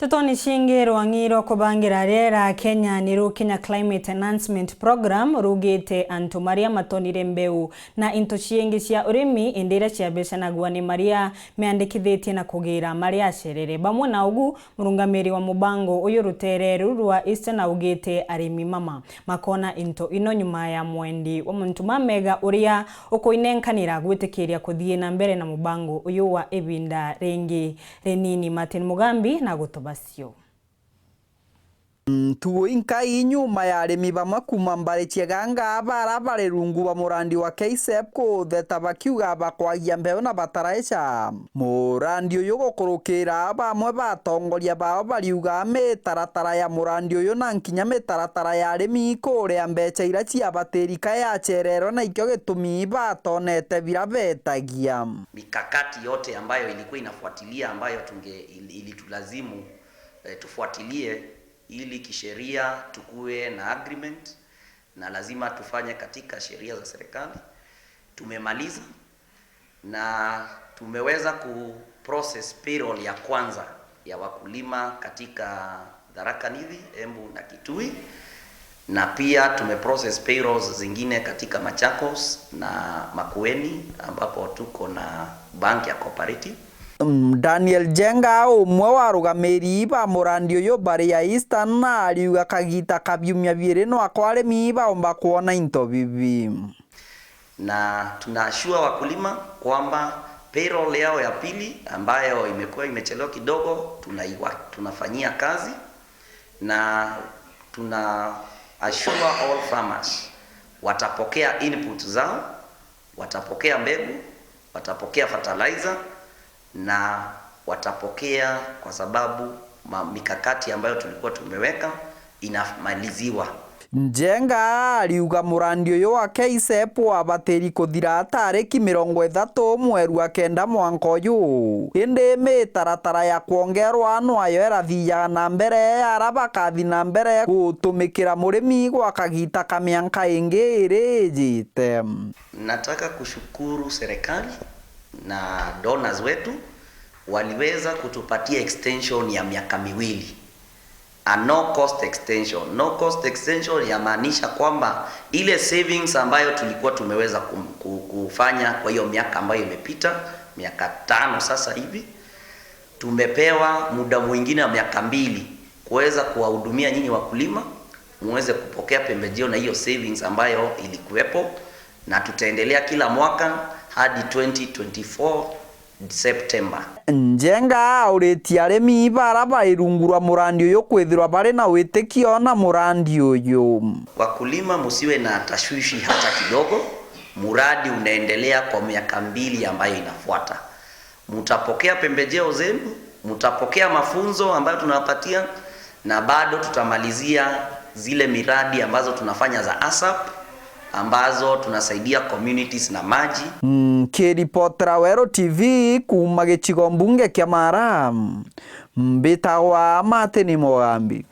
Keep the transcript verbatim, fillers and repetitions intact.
Tutoni cingi, rwang'i rwa kubangira riera Kenya ni rukinya Climate Enhancement Program rugite antu maria matonire mbeu na into ciingi cia urimi, indi iria ciabecanagua ni maria meandikithitie na kugira maria acerere. Bamwe na ugu, murungamiri wa mubango uyu rutere ruru rwa Eastern augite arimi mama makona into ino nyuma ya mwendi wa muntu mamega uria ukuinenkanira gwitikiria kuthii na mbere na mubango uyu wa ibinda ringi rinini. Martin Mugambi na gutubacio. Ntugo inkai nyuma ya arimi bamwe kuuma mbari cia Ganga bara bari rungu wa murandi wa K S E P kutheta bakiuga bakwagia mbeu na bataraica. Murandi uyu gukurukira bamwe ba atongoria bao bariuga mitaratara ya murandi uyu na nkinya mitaratara ya arimi kuria mbeca iria ciabatiri ka yacererwe, na ikio gitumi batonete biria betagia. Mikakati yote ambayo ilikuwa inafuatilia, ambayo tunge-, ili-, ilitulazimu, eh, tufuatilie ili kisheria tukue na agreement, na lazima tufanye katika sheria za serikali. Tumemaliza na tumeweza ku process payroll ya kwanza ya wakulima katika Tharaka Nithi, Embu na Kitui, na pia tume process payrolls zingine katika Machakos na Makueni, ambapo tuko na bank ya Cooperative. Mm, Daniel Njenga, umwe wa arugamiri ba murandi uyu bari ya Eastern, ariuga kagita ka biumia biiri no ako arimi baumba kwona into bibi. Na tuna assure wakulima kwamba payroll yao ya pili ambayo imekuwa imechelewa kidogo, tunaiwa-, tunafanyia kazi, na tuna assure all farmers watapokea input zao, watapokea mbegu, watapokea fertilizer, na watapokea kwa sababu ma-, mikakati ambayo tulikuwa tumeweka inamaliziwa. Njenga ariuga murandi uyu wa K S E P wabatiri kuthira tariki mirongo ithatu mweri wa kenda mwanka uyu, indi mitaratara ya kwongerwa nwayo irathiaga na mbere, ara bakathi na mbere gutumikira murimi gwa kagita ka mianka ingi iri ijite. Nataka kushukuru serikali na donors wetu waliweza kutupatia extension ya miaka miwili. A no cost extension. No cost extension yamaanisha kwamba ile savings ambayo tulikuwa tumeweza kum-, ku-, kufanya kwa hiyo miaka ambayo imepita, miaka tano sasa hivi, tumepewa muda mwingine wa miaka mbili kuweza kuwahudumia nyinyi wakulima, muweze kupokea pembejeo na hiyo savings ambayo ilikuwepo, na tutaendelea kila mwaka hadi twenty twenty-four September. Njenga auritie arimi bara bari rungu rwa murandi uyu kwithirwa bari na witikio na murandi uyu. Wakulima, musiwe na tashwishi hata kidogo, muradi unaendelea kwa miaka mbili ambayo inafuata. Mutapokea pembejeo zenu, mutapokea mafunzo ambayo tunawapatia, na bado tutamalizia zile miradi ambazo tunafanya za ASAP, ambazo tunasaidia communities na maji. Nkiripotera Weru T V kuuma gicigo mbunge kia Mara, mbitagwa Martin Mugambi.